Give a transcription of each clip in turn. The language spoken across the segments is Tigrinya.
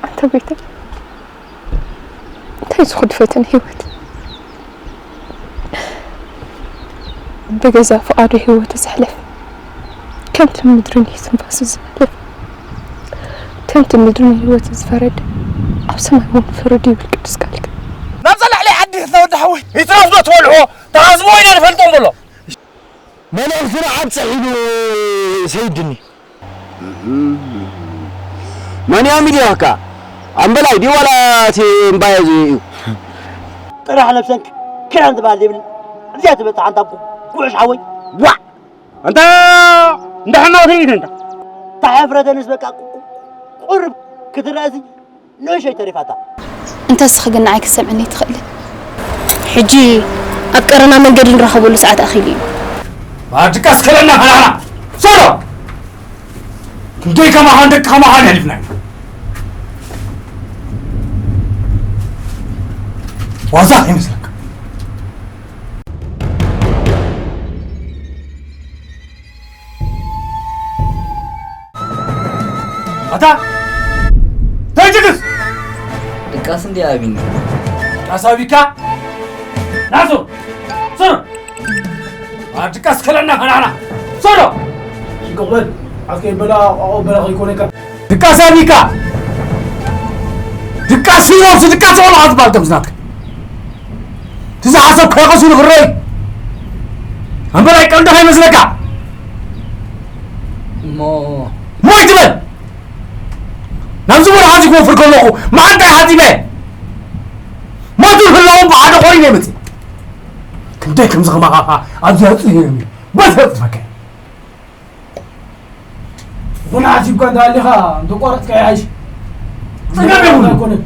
ኣንታ ጎይታ፣ እንታይ ዝኹድ ፈተነ ህይወት? ብገዛ ፍቓዱ ህይወቱ ዘሕልፍ፣ ከምቲ ምድርን ትንፋሱ ዝመልእ፣ ከምቲ ምድርን ህይወቱ ዝፈረደ፣ ኣብ ሰማይ እውን ፍርድ ይብል ቅዱስ ቃልካ። ናብዛ ላዕለይ ዓዲ ሄድና ወዲ ሓወይ፣ ይትረፍ ዶ ትበልዕዎ፣ ተሃዝብዎ ኢና ንፈልጦም በሎ። መልእኽቲ ንዓብ ጸሒሉ ሰይድኒ። መን እዮም ኢልካ? ኣምበላይ ድዩ ዋላ እቲ እምባየ እዚ እዩ? ጥራሕ ነብሰን ክዳን ዝበሃል ዘይብለን። እዚኣ ትመጽእ ሓንታ ጉ-፣ ጉዕሽ ሓወይ። ዋዕ! ኣንታ እንዳ ሕማቕ ትርኢት ኣንታ። እታ ሕፍረተንስ በቃ ቁ-፣ ቁ-፣ ቁርብ ክትረኣሲ ንእሽተይ ተሪፋታ። እንተ እስኺ ግን ንዓይ ክትሰምዕኒ ኣይትኽእልን። ሕጂ ኣብ ቀረና መንገዲ ንራኸበሉ ሰዓት ኣኺሉ እዩ። ባድቃስ ከለና ሃላና። ሶሎ! ክንደይ ከማኻን ደቂ ከማኻን የሕሊፍና። ዋዛ ይመስለካ። ኣታ! ተይ ትግስ! ድቃስ እንዲ ኣቢኒ። ድቃስ ኣቢካ? ናሱ! ሱር! ኣ፣ ድቃስ ከለና ከናና! ሱር! ይቅበል! ኣስከ ይበላ፣ ኣቆ በላ ከይኮነካ። ድቃስ ኣቢካ! ድቃስ ፊሮስ፣ ድቃስ ወላ ኣትባል ከምዝናትካ። ትዝሓሰብ ከይቀሱ ንኽረይ። ኣምበላይ ቀንዲ ከይመስለካ። እሞ ሞይ ትበል። ናብዚ ቦታ ሓዚ ክወፍር ከለኹ መዓንጣይ ሓጺበ። ሞትን ህላውን ብሓደ ኮይኑ ይመጽእ። ክንደይ ከም ዝኸማኻኻ ኣብዚ ኣጽዩ በስ የጽፈካ። ቡና ሓሲብካ እንተሃሊኻ እንተቋረጽካ ይሓይሽ። ጸገም የብሉን። ኣይኮነን።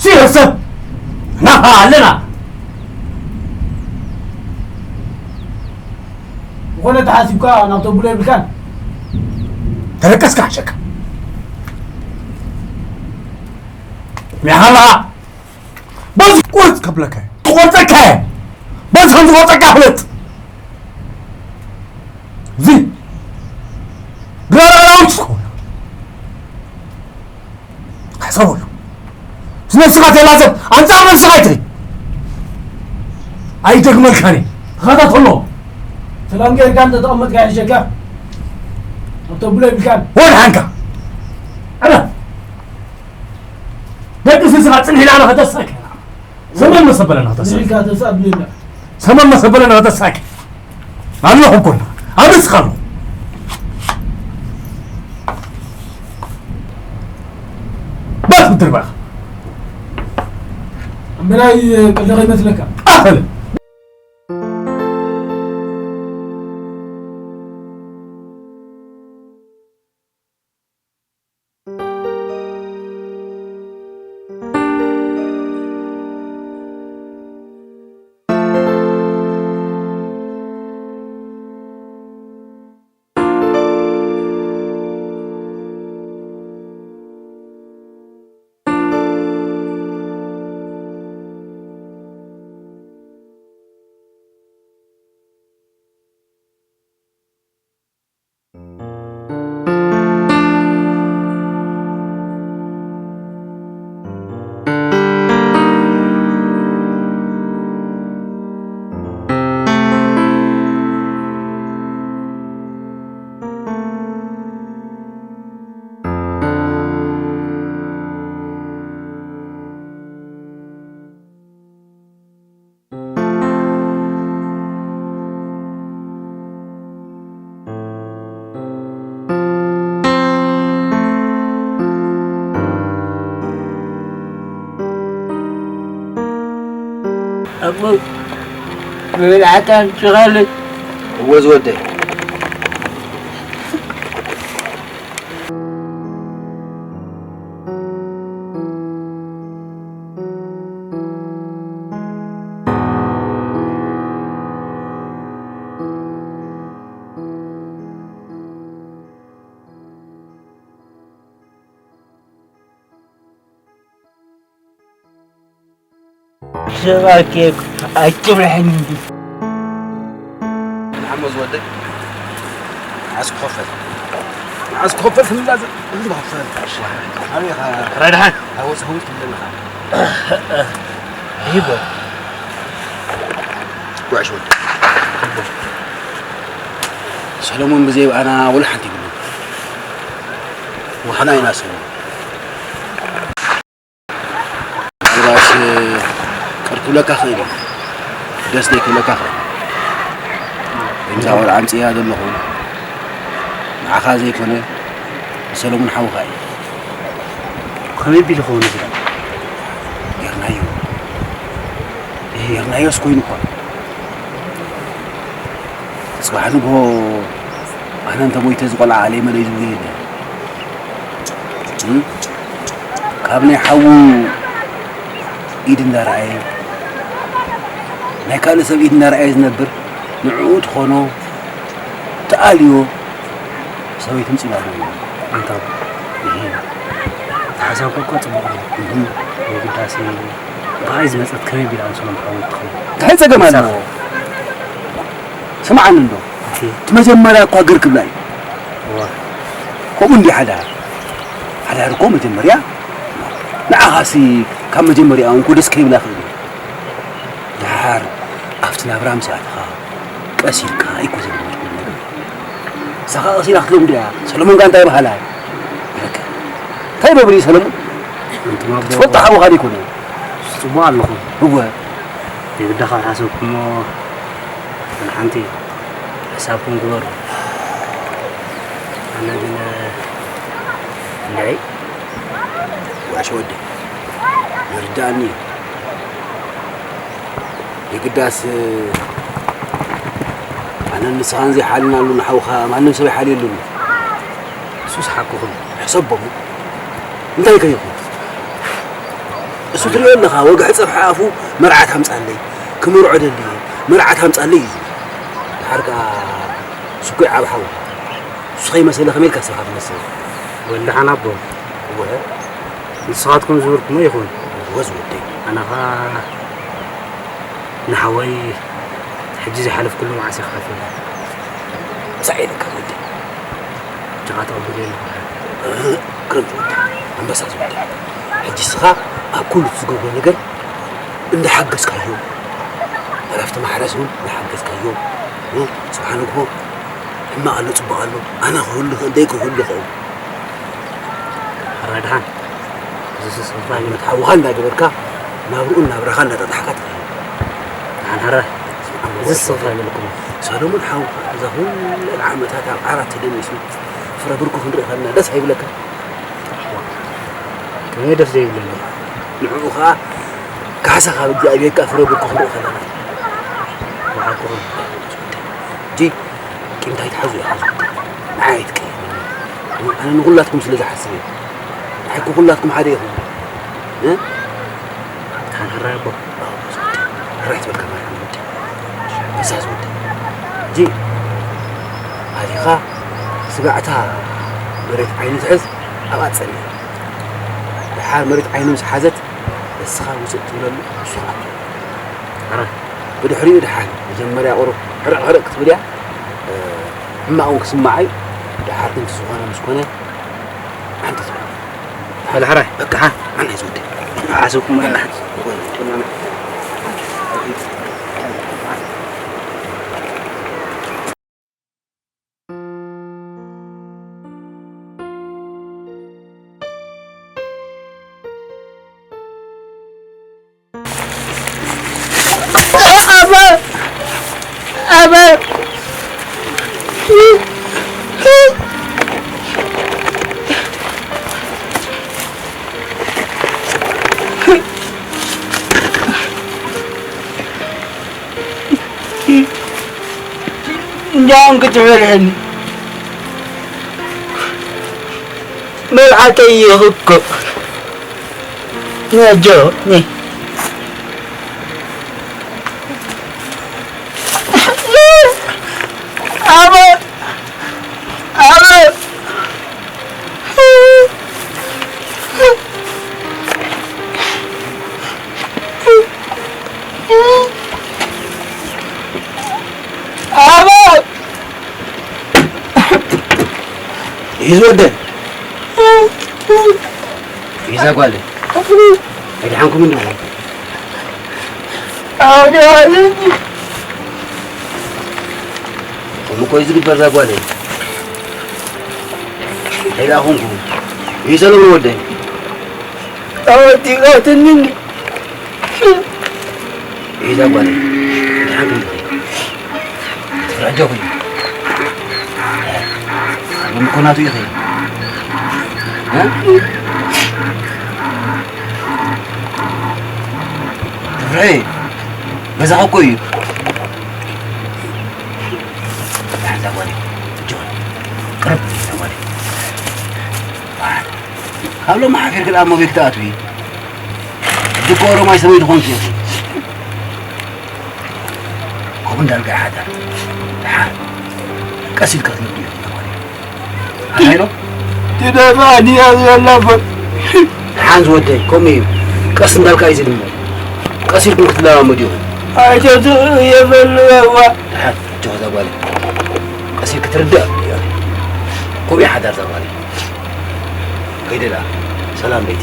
ሲረሰብ ናኻ ኣለና። ዝኾነ ተሓሲብካ ናብ ተብሎ የብልካን። ተለቀስካ ሓሸካ። ሚሃላ በዚ ቁርጽ ከብለካ። ትቆርጸካ። በዚ ከም ዝቆርጸካ ፍለጥ። እዚ ድራር ኣራዊት ትኸውን። ሓሳበሉ። እዚ ነብስኻ ተላዘብ፣ ኣንጻር ነብስኻ ኣይትሪ። ኣይደግመልካን እየ። ተኸታተሎ። ሰላም ጌርካ እንተ ተቐመጥካ ይሕሸካ። ኣብ ተብሎ የብልካን። ወድሓንካ። ዕረፍ። ደቂ ስስኻ ጽንሕ ኢላና ከተሳካ ኢና። ዘመን መሰበለና ተሰ- ንሕልካ ተስኣ ብሌላ። ሰመመ ሰበለ ናተሳኪ ኣለኹ እኮ ኣለኹ። ኣብ ርእስኻ ኣለኹ። ባስ ብድርባኻ። እምበላይ ቀልዲ ከይመስለካ። ኣኸለ። ኣቦ፣ ምብልዓታ ትኻለች። እወ ዝወደይ። ሰብኣይ ኬፍ ኣይትብልሐኒ እንዲ። ንዓመ ዝወደይ፣ መዓስ ክኸፈል? መዓስ ክኸፈል? ትብላ ዘ-፣ እዚ ክኸፈል። ኣበይ ኢኻ? ራይ ደሓን። ሃወስ ሃወስ ትብል ኣለኻ። ይበል። ጉዕሽ ወደይ። ሰለሞን ብዘይ ብኣና ወላ ሓንቲ ይብሉ። ወሓና ኢና ሰለሞን። ምናልባት ቅር ክብለካ ክእል እዩ፣ ደስ ዘይክብለካ ክእል እዩ። ከምዛ ቆልዓ ኣምፅእያ ዘለኹ ንዓኻ ዘይኮነ ንሰለሙን ሓውኻ እዩ። ከመይ ቢሉ ይኸውን እዚ? ጌርናዮ። ጌርናዮስ ኮይኑ እኳ። ጽባሕ ንግሆ ኣነ እንተ ሞይተ ዝቖልዓ ኣለይ መለይ ዝብሎ የለን። እም? ካብ ናይ ሓዉ ኢድ እንዳረኣየ፣ ናይ ካልእ ሰብ ኢድ እንዳረኣየ ዝነብር፣ ንዕኡ ትኾኖ፣ ትኣልዮ ሰበይቲ ምጽእ ኣለዎ። ኣንታ እሂ። ተሓሳብካ እኮ ጽቡቕ እዩ። እሂ። የግዳሲ ብኸመይ ዝመጸት ከመይ ቢላ ኣንሶሎም ሓወይ ትኸውን? እንታይ ጸገም ኣለዎ? ስምዓኒ እንዶ። እሂ። እቲ መጀመርያ እኳ ግር ክብላ እዩ። እዋ። ከምኡ እንዲ ሓዳር። ሓዳር እኮ መጀመርያ ንዓኻሲ ካብ መጀመርያኡ እንኮ ደስ ከይብላ ክእል እዩ። ደሓር ኣብቲ ናብራ ምስ ኣተኻ ቀስ ኢልካ ኣይኮ ዘመልመል ነገር። ንሳ ኸኣ ቀስ ኢላ ክትሎም ድያ? ሰለሞን ከ እንታይ ይበሃላ? በቃ። እንታይ ዶ ብሊ ሰለሞን? ኣንቱም ኣቦ ክትፈልጦ ሓውኻ ዶ ኣይኮነን? ጽቡቕ ኣለኹም። እወ። የግዳ ካብ ሓሰብኩሞ፣ ሓንቲ ሓሳብኩም ግበሩ። ኣነ ግን፣ እንድዒ። ዋሽ ወዲ፣ ይርዳእኒ። የግዳስ፣ ኣነን ንስኻን ዘይሓልናሉ ንሓውኻ ማንም ሰብ ኣይሓልየሉን። እሱስ ሓቅኹም። ሕሰቦም። እንታይ ከ ይኹን? እሱ ትሪኦ ኣለኻ፣ ወግሒ ጸብሒ ኣፉ መርዓት ኣምጻለይ፣ ክምርዖ ደልየ፣ መርዓት ኣምጻለይ እዩ ዝብል። ድሓር ከኣ ስጉይ ዓቢ ሓውኻ። እሱ ከይመሰለ ከመይ ኢልካ ስኻ ትመስል? ወዲ ሓናቦ። እወ። ንስኻትኩም ዝብልኩሞ ይኹን። እወ ዝወደይ። ኣነ ኸኣ ንሓወይ ሕጂ ዝሓለፍኩሉ መዓስ ይኽሓልፈኒ። ምሳሕ ኢለካ ወደይ። ጅኻ ተቐብለኒ። ክረምቲ ወደይ። ኣንበሳ ዝወደይ። ሕጂ ስኻ ኣብ ኩሉ ትዝገብሮ ነገር እንዳሓገዝካዮ፣ ዕረፍቲ ማሕረስ እውን እንዳሓገዝካዮ፣ እ፣ ጽባሕ ንግሆ ሕማቕ ኣሎ ጽቡቕ ኣሎ፣ ኣነ ክህሉ ይኽእል፣ ደይ ክህሉ ይኽእል። ሕራይ ደሓን። እዚ ስስፋ እዩ። ሓውኻ እንዳገበርካ፣ ናብርኡ ናብራኻ እንዳጠጣሕካ ትኸይድ። ደሓን ሕራይ። እዚ ስፍራ ይበልኩም። ሰሎሞን ሓው፣ እዛ ኩሉ ዓመታት ኣብ ዓራት ተደሚሱ ፍረ ብርኩ ክንርኢ ከለና ደስ ኣይብለካ? ከመይ ደስ ዘይብለኒ? ንዕኡ ኸዓ ካሕሳ ካብ እግዚኣብሔር ከኣ ፍረ ብርኩ ክንርኢ ከለና። ንዓኩም። ሕጂ ቂምታ ይትሓዙ ይሓዙ። ንዓይ ኣይትቀየመኒ። ኣነ ንኹላትኩም ስለ ዝሓስብ እየ። ንዓይ እኮ ኩላትኩም ሓደ ኢኹም። እ? ኣንታ ሕራይ ኣቦ። ሕራይ ትበልካ ማርያም ወዲ። ፈዛዝ ወዲ። ሕጂ ኣቲኻ ስጋዕታ መሬት ዓይኑ ትሕዝ ኣብኣ ትጸንሕ። ደሓር መሬት ዓይኑ ምስ ሓዘት ንስኻ ውፅእ ትብለሉ ንሱ ክኣቱ። ሕራይ። ብድሕሪኡ ደሓር መጀመርያ ቁሩብ ሕርቕ ሕርቕ ክትብል እያ። እ፣ ሕማቕ እውን ክስማዓይ ደሓር ክንዲ ዝኾነ ምስ ኮነ ሓንቲ ትብል። በል ሕራይ። በቃ፣ ሓ፣ ኣነ ዝወደይ። ሓሰብኩም ኣላ። ኣባ፣ ኣባ። እንዲያውም ክትፈርሕኒ መልሓተይ ይኽኮ ነጆ ኒ ኣበ ኣበ ኣበ እዩ ዝወደን። ይዛ ጓል ኣይደሓንኩም እንዲኹም። ኣውዲ ኣውዲ። ከምኡ እኮ እዩ ዝግበር ዛ ጓል። ኣይደኣኹምኩም። ይሰሎም ወደይ። ኣወዲቓትኒ። ይዛ ጓል። ድሓን ክንዲ ትፍረጆ ኮይኑ። ምኮናቱ ይኸይ። እ? ትፍረሄ። በዛ እኮ እዩ። ድሓን እዛ ጓል። ጆን። ቅርብ እዛ ጓል። ካብ ሎሚ ሓፊርኪ ደኣ እሞ ቤት ክትኣትዊ። ድኮ ኦሮማይ ሰበይቲ ኮንኪ ኢኺ። ከምኡ እንዳልካ ይሓታ። ደሓን ቀስ ኢልካ ክትነግሪዮ። ኣንታይ ኢሎ? ትደፋእኒ እያ ዝብለና እምበር። ደሓን ዝወደይ፣ ከምኡ እዩ። ቀስ እንዳልካ እዩ ዝልመድ። ቀስ ኢልኩም ክትለማመዱ ኢኹም። ኣይተትርእየ በልዋ። ደሓን፣ ጆ፣ እዛ ጓል ቀስ ኢልኪ ትርዳእ እያ። ከምኡ እዩ ሓዳር እዛ ጓል። ከይደ ደኣ። ሰላም ለይቲ።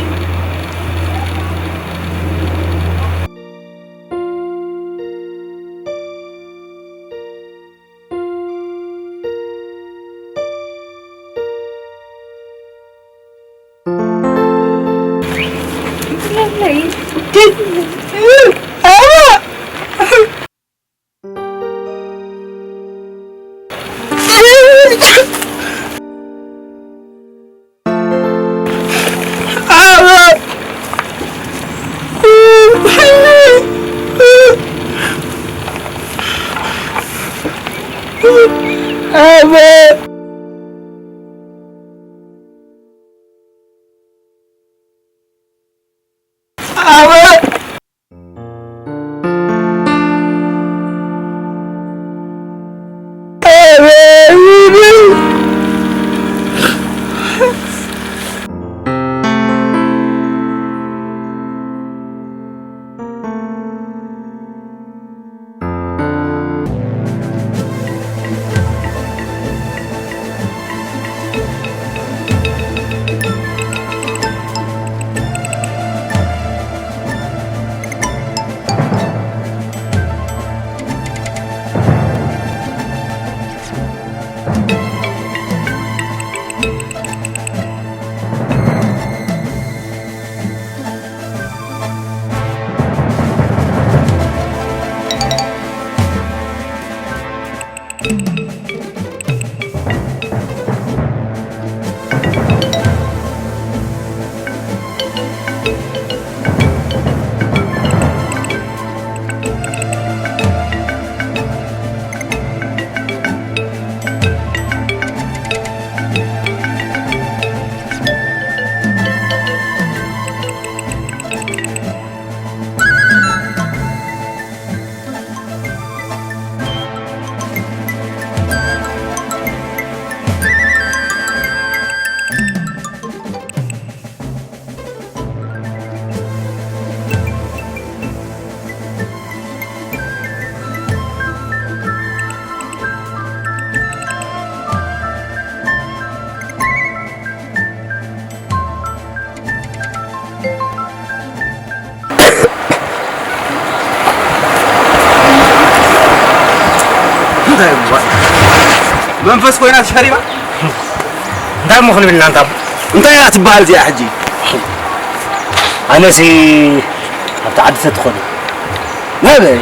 መንፈስ ኮይና ተሸሪባ። እንታይ እሞ ክንብል ኢና እንታ? እንታይ እያ ትበሃል እዚኣ ሕጂ? ኣነሲ ኣብቲ ዓዲ ተትኾነ። ናበይ?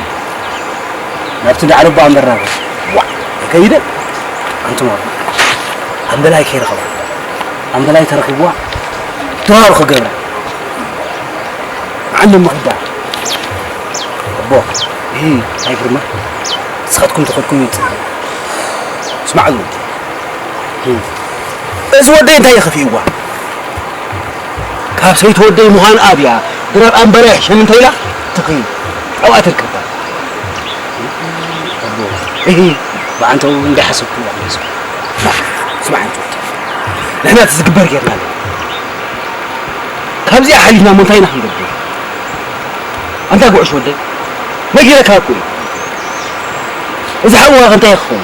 ናብቲ ዳዕሮ ኣንበራ። ዋ፣ ከይደ። ኣንቱም ኣምበላይ ከይረኸባ። ኣምበላይ ተረኺብዋ። ተዋሩ ክገብራ። ዓለም ምኽዳ። ኣቦ፣ እሂ፣ ኣይግርማ። ንስኻትኩም ተኸድኩም ይጽበ። ስማዕ ዝወዲ። እዚ ወደይ እንታይ የኸፊእዋ? ካብ ሰይቲ ወደይ ምዃን ኣብያ፣ ድራብ ኣምበረ ሕሸም እንተ ኢላ፣ ትኺ ኣብኣ ትርከባ። ኣቦ፣ እሂ፣ ብዓንተው እንዳሓሰብኩ እያ። ስማዕ፣ ስማዕ፣ ኣንተ ወዲ። ንሕና እቲ ዝግበር ጌርና ኣለና። ካብዚኣ ሓሊፍና እሞ እንታይ ኢና ክንገብር? ኣንታ ጉዕሽ ወደይ፣ ነጊረካ እኮ እዩ። እዚ ሓውኻ ከ እንታይ ክኸውን?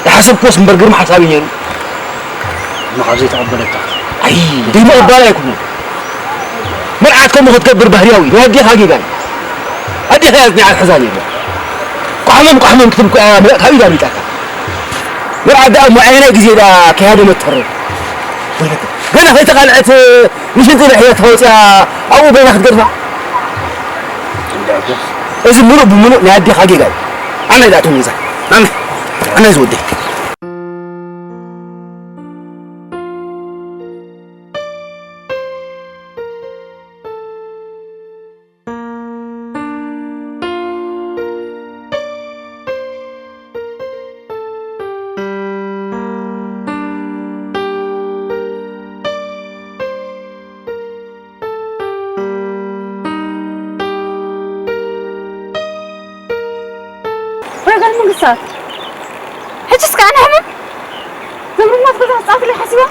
ዝሓሰብክዎስ እምበር ግርም ሓሳብ እዩ ነይሩ። እሞ ካብ ዘይተቐበለካ? ኣይ፣ ዘይምቕባል ኣይኮነን። መርዓት ከምኡ ክትገብር ባህርያዊ ናይ ኣዴኻ ጌጋ እዩ። ኣዴኻ እያ ኣጽኒዓ ክትሕዛ ነይርዋ። ቋሕመም ቋሕመም ክትብል እኮ እያ መ-፣ ካብ ኢዳ ኣምሊጣካ። መርዓት ደኣ እሞ ኣየናይ ግዜ ደኣ ከይሃደመት ትተርፍ? ወይለከ፣ ገና ከይተቓልዐት ንሽንቲ ድሕሪ ተወፂኣ ኣብኡ በይና ክትገድፋ? እዚ ምሉእ ብምሉእ ናይ ኣዴኻ ጌጋ እዩ። ኣነ እየ ዝኣትዎ ምንዛ። ኣነ፣ ኣነ ዝወደይ። ረጋል መንግስታት፣ ሕጂ እስከ ኣነ ሕመም ዘምርናት ገዛ ክጻወትለይ ሓሲባ።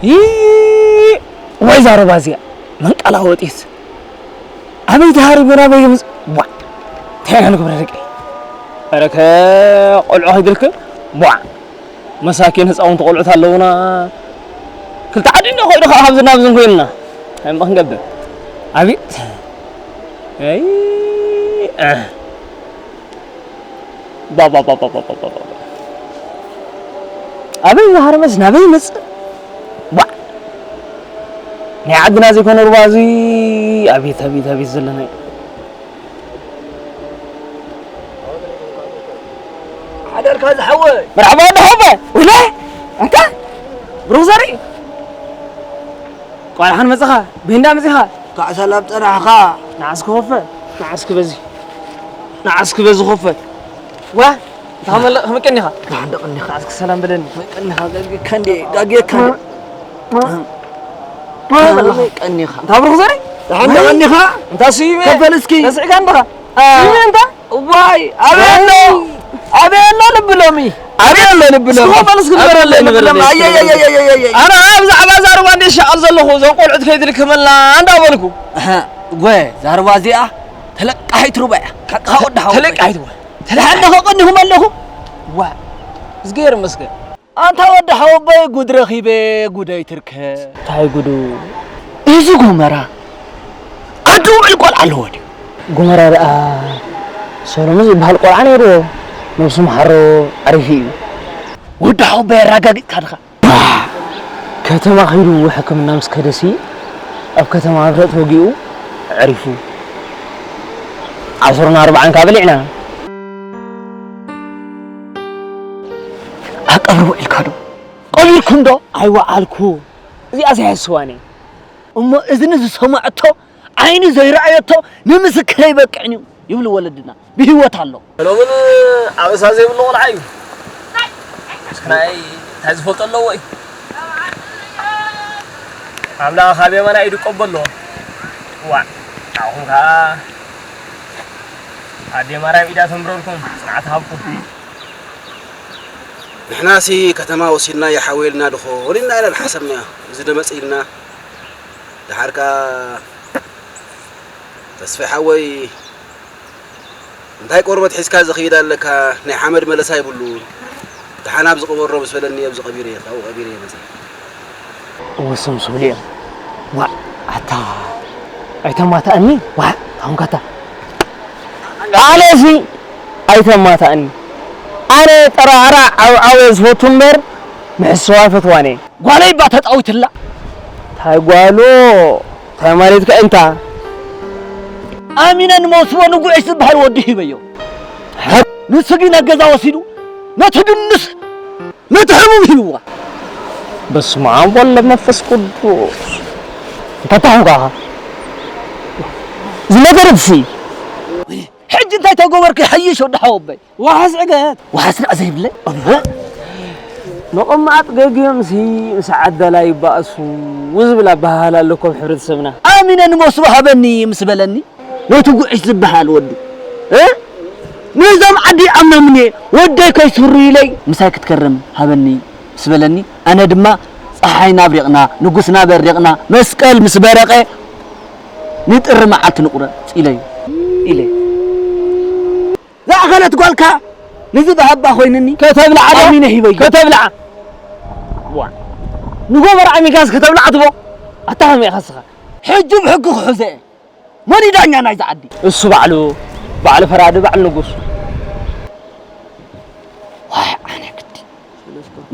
ይይ፣ ወይ ዛረባ እዚኣ መንቀላወጢት። ኣበይ ተሃሪሙ ናበይ ይምጽ-? ቧዕ። እንታይ ኢና ንግበር ደቂ? ኧረ ከ ቆልዑ ከይድልክ? ቧዕ። መሳኪን ህፃውንቲ ቆልዑት ኣለውና። ክልተ ዓዲ እንዶ ኮይዱ ከዓ ካብዚ ናብዝን ኮይንና። እንታይ እሞ ክንገብር? ኣቤት። ኣይ፣ እ። ባባባባባባባ። ኣበይ ዝሃርመስ ናበይ ይመጽእ? ቧዕ። ናይ ዓድና ዘይኮነ ሩባ እዚ። ኣቤት፣ ኣቤት፣ ኣቤት ዘለናዮ። ሓደርካ ዝሓወይ። መርሓባ ወዲ ሓወይ። ወይለ፣ ኣንታ ብሩኽ ዘርኢ። ቋልሓን መጽኻ፣ ቤንዳ መጺኻ። እንኳዕ ሰላም ጸናሕኻ። ንዓስኪ ኮፈ፣ ንዓስኪ በዚ። ንዓስኪ በዚ ኮፈ። ዋ፣ እንታ ከመለ-፣ ከመይ ቀኒኻ? ደሓን ዶ ቀኒኻ? ንዓስኪ ሰላም በለኒ። ከመይ ቀኒኻ? ጋጌካ እንዴ? ጋጌካ እንዴ? ከመይ ቀኒኻ? እንታ ብሩኽ ዘርኢ? ደሓን ዶ ቀኒኻ? እንታ ስዩመ? ከፈል እስኪ። ተስዕካ እንዲኻ? ስዩመ እንታ? እዋይ፣ ኣበይ ኣሎ? ኣበይ ኣሎ ልቢ ሎሚ? ኣበይ ኣሎ ንብለ? እስኪ መልስ ግበረለይ፣ ንበረለይ። ኣይ፣ ኣይ፣ ኣይ፣ ኣይ፣ ኣይ፣ ኣይ። ኣነ ብዛዕባ ዛርባ እንደ ሻቐል ዘለኹ፣ እዞም ቆልዑት ከይትልከመልና እንዳበልኩ። ኣሃ፣ ጎ፣ ዛርባ እዚኣ ተለቃሒት ሩባ እያ። ሓቅኻ ወዲ ሓወቦይ። ተለቃሒት ዋ። ተለቃሒት። ኣለኹ፣ ቀኒኹም ኣለኹ። ዋ፣ እዝግሄር ይመስገን። ኣንታ ወዲ ሓወቦይ፣ ጉድ ረኺበ፣ ጉደይ ትርከ። እንታይ ጉዱ? እዚ ጎመራ ኣዱ ውዕል ቆልዓ ኣለዎ ድዩ? ጎመራ ደኣ ሰሎሞን ዝበሃል ቆልዓ ነይርዎ። ነብሱ መሓሮ ዓሪፉ እዩ። ወዲ ሓወቦይ ኣረጋጊጽካ ድኻ? ከተማ ኸይዱ ሕክምና ምስ ከደሲ ኣብ ከተማ መብረቕ ተወጊኡ ዕሪፉ። ዓሰርተ ኣርባዕተ እንካ በሊዕና። ኣብ ቀብሪ ውዒልካ ዶ? ቀቢርኩም ዶ? ኣይወዓልኩ። እዚኣ ዘይሕስዋን እየ። እሞ እዝኒ ዝሰማዐቶ ዓይኒ ዘይረኣየቶ ንምስክር ኣይበቅዕን እዩ ይብሉ ወለድና። ብህይወት ኣሎ። ሰሎምን ኣበሳ ዘይብሉ ቆልዓ እዩ። እስክናይ እንታይ ዝፈልጦ ኣለዎ እዩ። ኣምላኽ ኣብ የማና ኢዱ ቀበሎ። ዋ፣ ንዓኹም ከኣ ኣዴ ማርያም ኢዳ ተንብረልኩም፣ ጽንዓት ሃብኩም። ንሕናሲ ከተማ ወሲድና ይሓወልና ድኾን ኢልና ኢና ዝሓሰብናዮ። እዚ ደመጽ ኢልና። ደሓር ከኣ ተስፋይ ሓወይ፣ እንታይ ቆርበት ሒዝካ ዝኸይድ ኣለካ? ናይ ሓመድ መለሳ የብሉን። ደሓን ኣብ ዝቕበሮ ምስ በለኒ፣ ኣብዚ ቀቢረዮ፣ ካብኡ ቀቢረዮ መጸ። እወ፣ ሰምሱ ብልዮም። ዋእ፣ ኣታ ኣይተማታእኒ። ዋእ፣ ታኹንካታ። ኣነሲ ኣይተማታእኒ። ኣነ ጠራዕራዕ ዓውዓወ ዝፈቱ እምበር፣ ምሕስዋ ኣይፈትዋን እየ። ጓለይ እባ ተጻዊትላ። እንታይ ጓሉ? እንታይ ማለትካ እንታ? ኣሚነ ንመውስቦ ንጉዕሽ ዝበሃል ወዲ ሂበዮ። ንሱ ግን ኣብ ገዛ ወሲዱ ነቲ ድንስ ነቲ ሕሙም ሂብዋ። በስመ ኣብ ወወልድ ወመንፈስ ቅዱስ። እንታይ ታኹም ከኣ? እዚ ነገር እዚ ሕጂ እንታይ ተገበርኩ ይሓይሽ ወዲ ሓወቦይ? ዋሕስ ዕገት። ዋሕስ ዳኣ ዘይብለ። እህ። መቐማጥ ገግዮምሲ ምስ ዓደላ ይባእሱ ዝብል ኣበሃህላ ኣሎ እኮ ኣብ ሕብረተሰብና። ኣሚነ ንመውስቦ ሃበኒ ምስ በለኒ፣ ነቲ ጉዕሽ ዝበሃል ወዱ፣ እ? ነዞም ዓዲ ኣምኖምኒ ወደይ ከይስሩ ኢለይ ምሳይ ክትከርም ሃበኒ ምስ በለኒ፣ ኣነ ድማ ጸሓይና ኣብሪቕና፣ ንጉስና በሪቕና፣ መስቀል ምስ በረቐ ንጥሪ መዓልቲ ንቑረጽ ኢለዩ፣ ኢለ። ዝኣኸለት ጓልካ ንዝበሃባ ኮይንኒ ከተብልዓ ዶ? ኣሚነ ሂበዮ። ከተብልዓ። ዋ። ንጎበር ኣሚንካስ ከተብልዓ ትቦ? ኣታ ከመይ ኢኻ እስኻ? ሕጂ ብሕጊ ክሕዞ እየ። መን እዩ ዳኛ ናይዚ ዓዲ? እሱ ባዕሉ፣ ባዕሉ ፈራዲ፣ ባዕሉ ንጉስ። ዋይ፣ ኣነ ግዲ።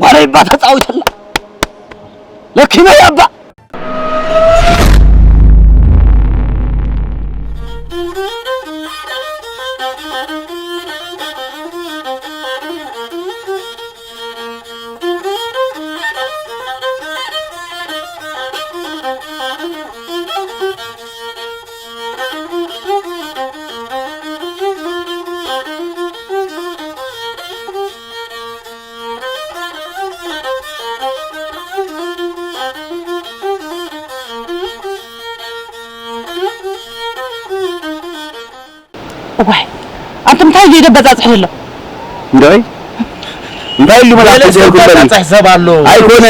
ጓለይ እባ ተጻዊተላ። ለኪመ እያ እባ። እዋይ፣ ኣንተ እንታይ እዩ ደበጻጽሕ ዘሎ? እንዶይ? እንታይ ኢሉ መላእክት ገለ ዘይኮነ? ዘበጻጽሕ ሰብ ኣሎ። ኣይኮነ፣